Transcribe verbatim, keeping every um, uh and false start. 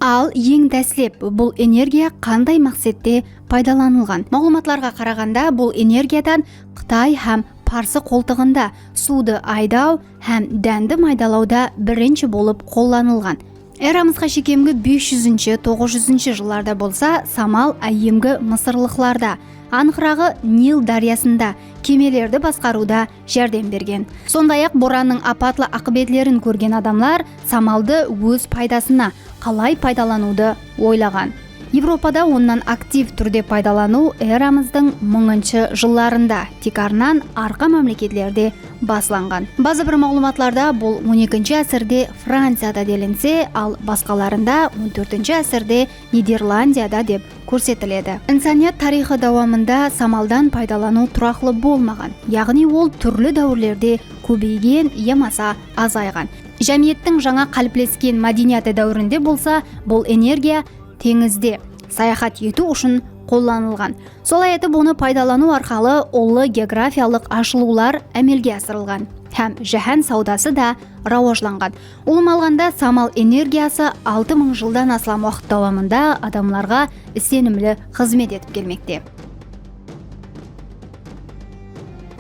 Al eń dáslep bul energiya qanday maqsette paydalanılǵan? Maǵlıwmatlarǵa qaraǵanda, bul energiyadan Qıtay hám Parsı qoltıǵında suwdı aydaw hám dándi maydalawda birinshi bolıp qollanılǵan. Eramızǵa shekemgi bes júzinshi, toǵız júzinshi jıllarda bolsa samal áyyemgi mısırlıqlarda, anıqraǵı Nil dáryasında kemelerdi basqarıwda járdem bergen. Sonday-aq, borannıń apatlı aqıbetlerin kórgen adamlar samaldı óz paydasına qalay paydalanıwdı oylaǵan. Evropada onnan aktiv túrde paydalanıw eramızdıń mıńınshı jıllarında, tiykarınan arqa mámleketlerde baslanǵan. Bazı bir maǵlıwmatlarda bul on ekinshi ásirde Franciyada delinse, al basqalarında on tórtinshi ásirde Niderlandiyada dep kórsetiledi. Insaniyat tariyxı dawamında samaldan paydalanıw turaqlı bolmaǵan, yaǵnıy ol túrli dáwirlerde kóbeygen yamasa azayǵan. Jámiyettiń jańa qáliplesken mádeniyatı dáwirinde bolsa bul energiya teńizde sayaxat etiw ushın qollanılǵan. Solay etip, onı paydalanıw arqalı ullı geografiyalıq ashılıwlar ámelge asırılǵan hám jáhán sawdası da rawajlanǵan. Ulıwma alǵanda, samal energiyası altı mıń jıldan aslam waqıt dawamında adamlarǵa isenimli xızmet etip kelmekte.